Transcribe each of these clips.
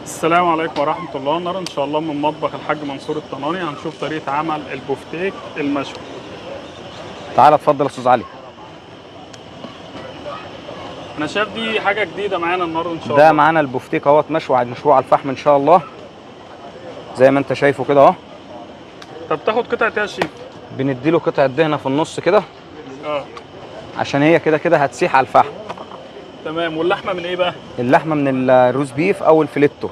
السلام عليكم ورحمة الله. النهارده إن شاء الله من مطبخ الحاج منصور الطناني هنشوف طريقة عمل البفتيك المشوي. تعالى اتفضل يا استاذ علي. أنا شايف دي حاجة جديدة معانا النهارده إن شاء الله. ده معانا البفتيك اهوت مشوي مشوي على الفحم إن شاء الله، زي ما أنت شايفه كده أهو. طب تاخد قطعة إيه يا شيف؟ بنديله قطعة دهنة في النص كده عشان هي كده كده هتسيح على الفحم. تمام. واللحمة من إيه بقى؟ اللحمة من ال roast beef أو الفليتو.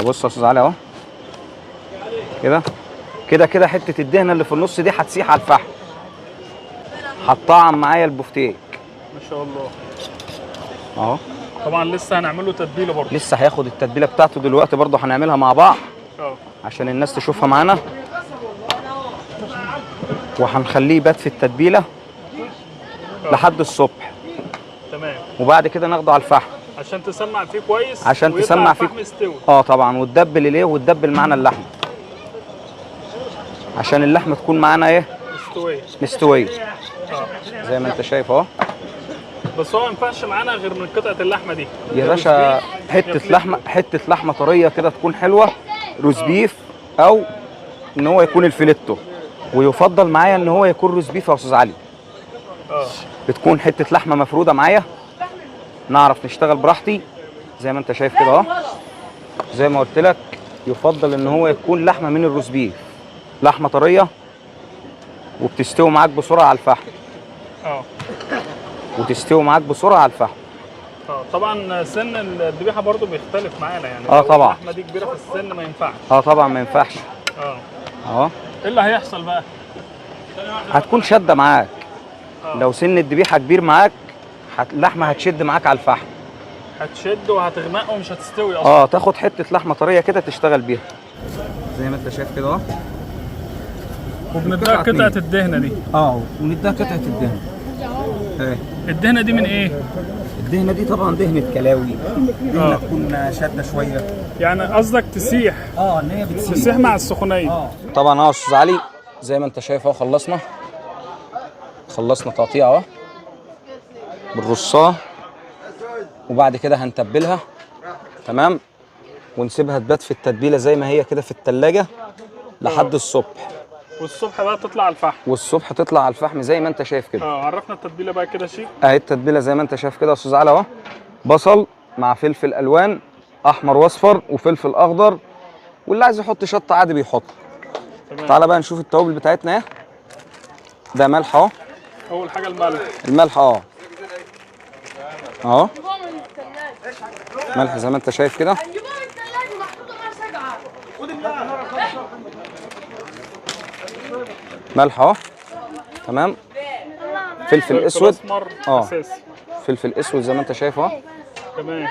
بص يا استاذ علي اهو كده كده كده حتة الدهنه اللي في النص دي هتسيح على الفحم، هتطعم معايا البفتيك ما شاء الله اهو. طبعا لسه هنعمل له تتبيله برضه، لسه هياخد التتبيله بتاعته دلوقتي برضه، هنعملها مع بعض عشان الناس تشوفها معانا، وهنخليه يبات في التتبيله لحد الصبح. تمام. وبعد كده ناخده على الفحم عشان تسمع فيه كويس، عشان تسمع فيه مستوي. طبعا، وتدبل ليه وتدبل معانا اللحمة عشان اللحمة تكون معانا ايه؟ مستوية مستوية زي ما انت شايف اهو. بس هو ما ينفعش معانا غير من قطعه اللحمة دي يا باشا. حتة لحمه، حتة لحمه طرية كده تكون حلوة، roast beef او ان هو يكون الفيليتو، ويفضل معايا ان هو يكون roast beef يا استاذ علي. بتكون حتة لحمه مفروده معايا، نعرف نشتغل براحتي زي ما انت شايف كده اهو. زي ما قلت لك يفضل ان هو يكون لحمه من ال roast beef، لحمه طرية وبتستوي معاك بسرعة على الفحم. وتستوي معاك بسرعة على الفحم. طبعا سن الذبيحة برضو بيختلف معانا يعني. طبعا اللحمة دي كبيرة في السن ما ينفعش. طبعا ما ينفعش. اهو. ايه اللي هيحصل بقى؟ هتكون شده معاك. لو سن الذبيحة كبير معاك اللحمة هتشد معاك على الفحم، هتشد وهتغمق ومش هتستوي اصلا. تاخد حتة لحمه طرية كده تشتغل بيها زي ما انت شايف كده اهو. وبنديها قطعه الدهنه دي. ونديها قطعه الدهنه. ايه الدهنه دي من ايه؟ الدهنه دي طبعا دهنه كلاوي، دهنه تكون شاده شوية. يعني قصدك تسيح؟ ان هي بتسيح، تسيح مع السخونيه. طبعا يا استاذ علي زي ما انت شايف اهو، خلصنا تقطيع اهو بالرصاه، وبعد كده هنتبلها تمام، ونسيبها تبات في التتبيله زي ما هي كده في التلاجة لحد الصبح. والصبح بقى تطلع على الفحم. والصبح تطلع على الفحم زي ما انت شايف كده. عرفنا التتبيله بقى كده شيف. اهي التتبيله زي ما انت شايف كده يا استاذ علي اهو. بصل مع فلفل الوان احمر واصفر وفلفل اخضر، واللي عايز يحط شطه عادي بيحط. تمام. تعالى بقى نشوف التوابل بتاعتنا ايه. ده ملح اهو. اول حاجة الملح. الملح اهو ملح زي ما انت شايف كده. ملح اهو تمام. فلفل اسود فلفل اسود زي ما انت شايف اهو. تمام.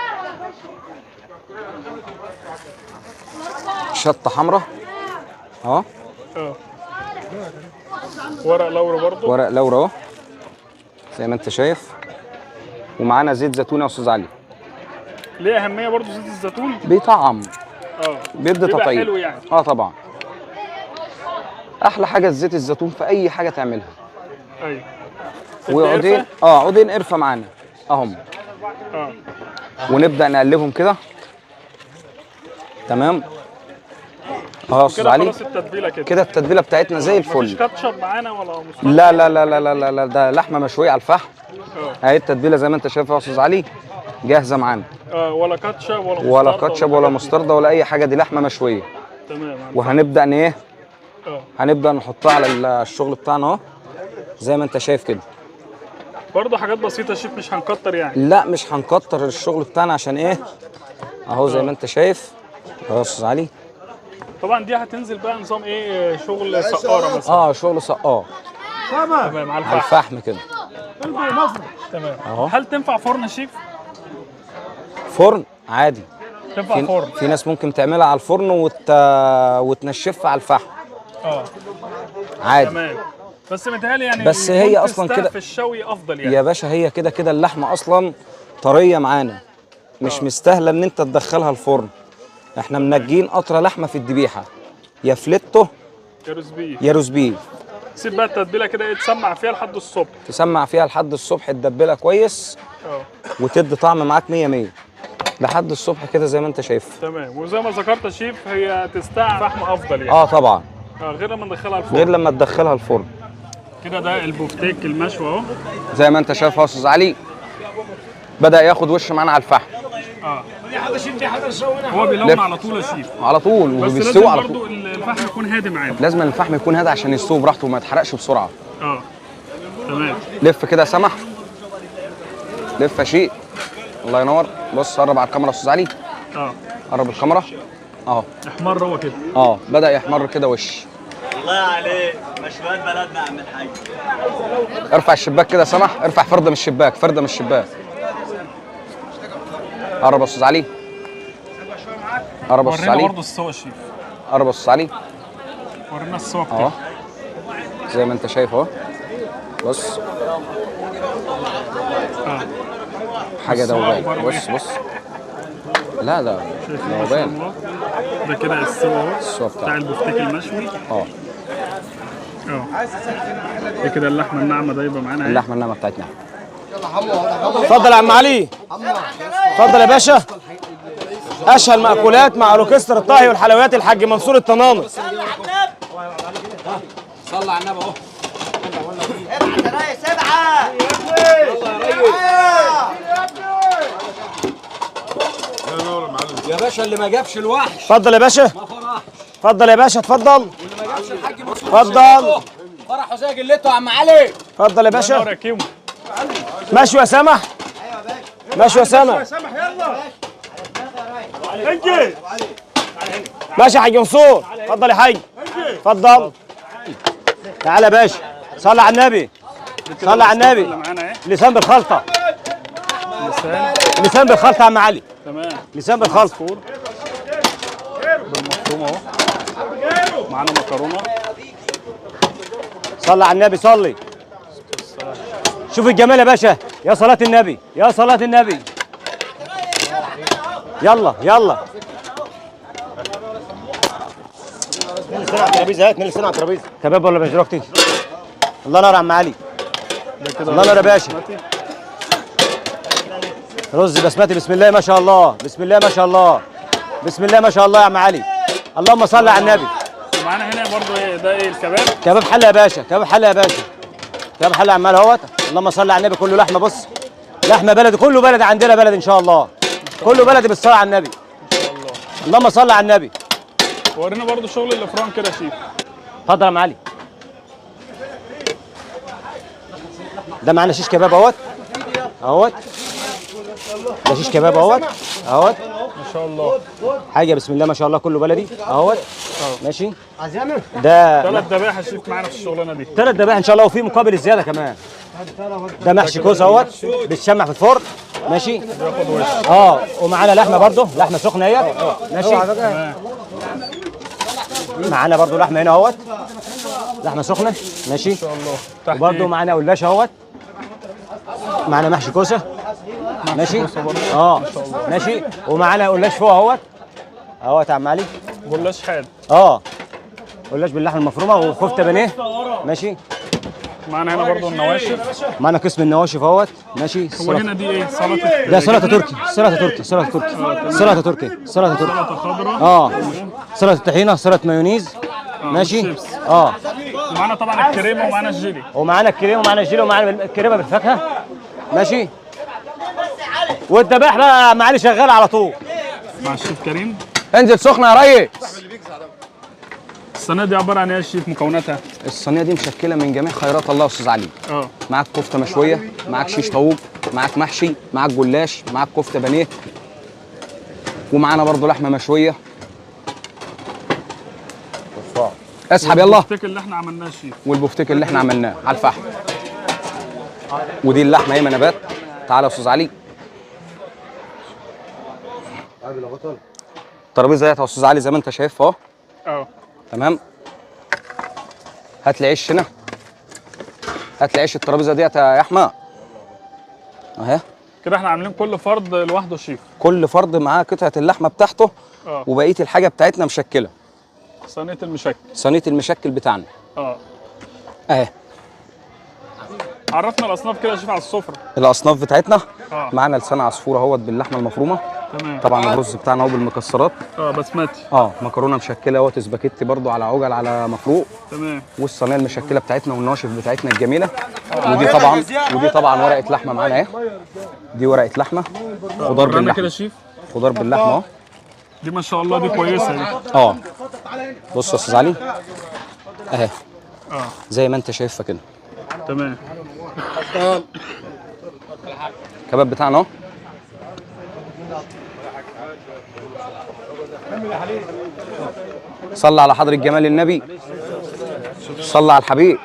شطه حمراء اهو. ورق لورا برضو. ورق لورا اهو زي ما انت شايف. ومعانا زيت زيتون يا استاذ علي. ليه اهمية برضو زيت الزيتون؟ بيطعم، بيدي تطعيم حلو يعني. طبعا احلى حاجة زيت الزيتون في اي حاجة تعملها. ايوه. وعودين عودين قرفه معانا اهم. ونبدا نقلبهم كده تمام. اهو يا استاذ علي خلاص التتبيله كده. كده التتبيله بتاعتنا زي الفل. مفيش كاتشب معانا ولا مستردة؟ لا لا لا لا لا لا، ده لحمه مشوية على الفحم. اهي التتبيله زي ما انت شايف يا استاذ علي جاهزة معانا. ولا كاتشب ولا مستردة ولا كاتشب ولا مستردة ولا اي حاجة، دي لحمه مشوية. تمام. وهنبدا ايه؟ هنبدا نحطها على الشغل بتاعنا اهو زي ما انت شايف كده. برضه حاجات بسيطة يا شيف، مش هنكتر يعني. لا مش هنكتر الشغل بتاعنا عشان ايه؟ اهو زي ما انت شايف اهو يا استاذ علي. طبعا دي هتنزل بقى نظام ايه؟ شغل سقاره مثلا. شغل سقاره. تمام، على الفحم. على الفحم كده. تمام اهو. هل تنفع فرن يا شيف؟ فرن عادي تنفع فرن. في ناس ممكن تعملها على الفرن وتنشفها على الفحم. عادي. تمام. بس متهيألي يعني بس هي اصلا كده في الشوي افضل يعني. يا باشا هي كده كده اللحمة اصلا طرية معانا، مش مستاهلة ان انت تدخلها الفرن. احنا منجين قطرة لحمه في الذبيحة، يا فليتو يا roast beef. يا roast beef. سيب بقى التتبيله كده ايه تسمع فيها لحد الصبح. تسمع فيها لحد الصبح، تدبلها كويس وتدي طعم معاك 100 100. لحد الصبح كده زي ما انت شايف. تمام. وزي ما ذكرت يا شيف هي تستعمل فحم افضل يعني. طبعا. غير لما ندخلها الفرن. غير لما تدخلها الفرن. كده ده البوفتيك المشوي اهو زي ما انت شايف يا استاذ علي، بدأ ياخد وش معانا على الفحم. هو بيلون على طول يا شيف. على طول، وبيستوي على طول. بس لازم برضه الفحم يكون هادي معانا. لازم الفحم يكون هادي عشان يستوي براحته وما يتحرقش بسرعة. تمام. لف كده يا سمح، لف يا شيء. الله ينور. بص قرب على الكاميرا يا استاذ علي. قرب الكاميرا اهو. احمر هو كده. بدأ يحمر كده وش. الله عليك، مشويات بلدنا يا عم الحاج. ارفع الشباك كده يا سمح، ارفع فرده من الشباك، فرده من الشباك. قرب يا استاذ علي. قرب يا استاذ علي. ورينا برضه السوا يا شيف. قرب يا استاذ علي. ورينا السوا بتاعه. زي ما انت شايف اهو. بص. حاجة دوبان. بص بص. لا لا دوبان. ده كده السوا اهو. السوا بتاع البفتيك المشوي. ده كده اللحمة الناعمة دايبه معانا. اللحمة الناعمة بتاعتنا. اتفضل يا عم علي. اتفضل يا باشا. اشهى المأكولات مع اوركسترا الطهي والحلويات الحاج منصور الطناني. صلى على النبي اهو. يا باشا اللي ما جابش الوحش. اتفضل يا باشا. اتفضل يا باشا. اتفضل. واللي ما جابش الحاج منصور. اتفضل. فرحه زي جلته يا عم علي. اتفضل يا باشا. ماشي يا سمح. ماشي يا سمح. يلا ماشي يا حاج منصور. اتفضل يا حاج. اتفضل. تعالى يا باشا. صلي على النبي. صلي على النبي. لسان بالخلطه. لسان بالخلطه يا عم علي. تمام. لسان بالخلطه. بالمفروم اهو. معانا مكرونه. صلي على النبي. صلي. شوف الجمال يا باشا. يا صلاة النبي، يا صلاة النبي. يلا يلا. اتنين لسان على الترابيزة. اتنين لسان على الترابيزة. كباب ولا مش؟ الله ينور يا عم علي. الله ينور يا باشا. رز بسمتي. بسم الله ما شاء الله. بسم الله ما شاء الله. بسم الله ما شاء الله يا عم علي. اللهم صل على النبي. ومعانا هنا برضه ايه ده؟ ايه الكباب؟ كباب حله يا باشا. كباب حله يا باشا. كباب حله يا عم علي اهوت. اللهم صل على النبي. كله لحمه. بص لحمه بلدي، كله بلدي عندنا، بلد ان شاء الله. كله بلدي بالصلاة على النبي. ان شاء الله. اللهم صل على النبي. ورينا برضه شغل الافران كده يا شيف. اتفضل يا عم علي. ده معانا شيش كباب اهوت اهوت. ده شيش كباب اهوت اهوت. ما شاء الله. حاجة بسم الله ما شاء الله، كله بلدي اهوت. ماشي. ده ثلاث ذبائح يا شيف معانا في الشغلانة دي. ثلاث ذبائح ان شاء الله، وفي مقابل الزيادة كمان. ده محشي كوسة اهوت بيتشمع في الفرن. ماشي. بياخد وش. ومعانا لحمه برده، لحمه سخنة اهي. ماشي. معانا برده لحمه هنا اهوت، لحمه سخنة. ماشي ان شاء الله. وبرده معانا قلاش اهوت، معانا محشي كوسة. ماشي. ماشي. ومعانا قلاش فوق اهوت اهوت يا عم علي. قلاش حاد. قلاش باللحمه المفرومه وكفته بانيه. ماشي. معانا هنا برضه النواشف. معانا قسم النواشف اهوت. ماشي. هو هنا دي ايه؟ سلطة. ده سلطة تركي. سلطة تركي. سلطة تركي. سلطة تركي. سلطة تركي. سلطة خضراء. سلطة طحينه، سلطة مايونيز. ماشي. ومعانا طبعا الكريمة ومعانا الجيلي. ومعانا الكريمة ومعانا الجيلي ومعانا الكريمة بالفاكهه. ماشي. والذبائح بقى معالي شغال على طول مع الشيف كريم. انزل سخنة يا ريس. الصينية دي عبارة عن ايه يا شيف مكوناتها؟ الصينية دي مشكلة من جميع خيرات الله يا استاذ علي. معاك كفته مشوية، معاك شيش طاووق، معاك محشي، معاك جلاش، معاك كفته بانيه، ومعانا برضو لحمه مشوية. اسحب يلا. والبفتيك اللي احنا عملناه يا شيف. والبفتيك اللي احنا عملناه على الفحم. ودي اللحمة اهي نبات. تعالى يا استاذ علي. الترابيزة اهي يا استاذ علي زي ما انت شايفها اهو. تمام. هات لي عيش هنا. هات لي عيش الترابيزة ديت يا احمد اهي. كده احنا عاملين كل فرد لوحده شيف. كل فرد معاه قطعه اللحمة بتاعته. وبقية الحاجة بتاعتنا مشكلة. صينية المشكل. صينية المشكل بتاعنا. اهي. عرفنا الاصناف كده يا شيف على السفرة. الاصناف بتاعتنا معانا لسان عصفور اهوت باللحمه المفرومه. تمام. طبعا الرز بتاعنا اهو بالمكسرات. بسمتي. مكرونه مشكلة اهوت سباكيتي برده على عجل على مفروق. تمام. والصينيه المشكلة بتاعتنا والنواشف بتاعتنا الجميلة. ودي طبعا ورقة لحمه معانا اهي. دي ورقة لحمه خضار ورانا كده باللحمه. يا شيف. خضار باللحمه اهو. دي ما شاء الله دي كويسة دي. بص يا استاذ علي اهي. زي ما انت شايفها كده. تمام. الكباب بتاعنا اهو. صلى على حضرة جمال النبي، صلى على الحبيب.